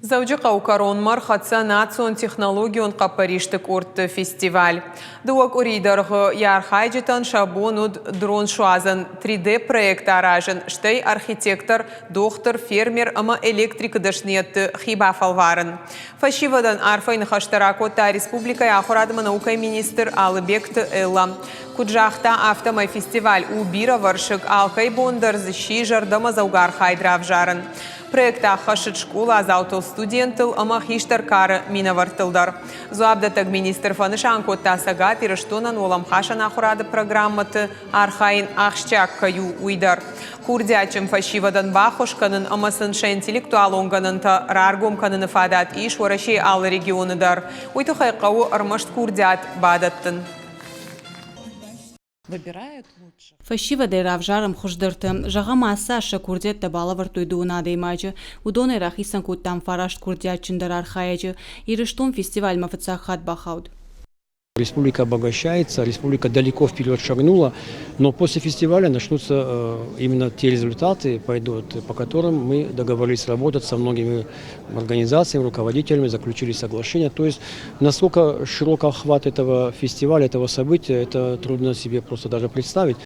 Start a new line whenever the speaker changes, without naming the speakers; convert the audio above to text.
Дзӕуджыхъӕуы кӕронмӕ рхӕццӕ национ технологион хъӕппӕристы къордты фестиваль. Дыууӕ къуырийы дӕргъы йӕ архайджытӕн сӕ бон уыд дрон суадзын, 3D-проект аразын, стӕй архитектор, дохтыр, фермер ӕмӕ электрикы дӕсныйӕдты хи бафӕлварын. Фӕсивӕдӕн арфӕйы ныхӕстӕ ракодта республикӕйы ахуырад ӕмӕ наукӕйы министр Алыбегты Эллӕ. Куыд загъта, афтӕмӕй фестиваль у бирӕвӕрсыг, алкӕй бон дӕр дзы сси зӕрдӕмӕдзӕугӕ архайд равзарын. Проект ӕххӕссыд скъоладзаутыл, студенттыл ӕмӕ хистӕр кары минӕвӕрттыл дӕр. Дзуапдӕттӕг министр фӕнысан кодта, Цӕгат Ирыстонӕн уӕлӕмхасӕн ахуырады программӕты архайын ахсджиаг кӕй у, уый дӕр. Курдиатджын фӕсивӕдӕн баххуыс кӕнын ӕмӕ сын сӕ интеллектуалон гӕнӕнтӕ раргом кӕныны фадат ис Уӕрӕсейы алы регионы дӕр. Уый тыххӕй хъӕуы ӕрмӕст курдиат бадӕттын.
Выбирают лучших. Фӕсивӕдӕй равзарӕм хуыздӕртӕ. Зӕгъӕм, ацы аз сӕ курдиӕттӕ балӕвӕрдтой дыууын адӕймаджы. Уыдонӕй рахицӕн кодтам фараст курдиатджындӕр архайӕджы. Ирыстон фестивальмӕ фыццаг хатт бахауд.
Республика обогащается, республика далеко вперед шагнула, но после фестиваля начнутся именно те результаты, пойдут, по которым мы договорились работать со многими организациями, руководителями, заключили соглашение. То есть насколько широк охват этого фестиваля, этого события, это трудно себе просто даже представить.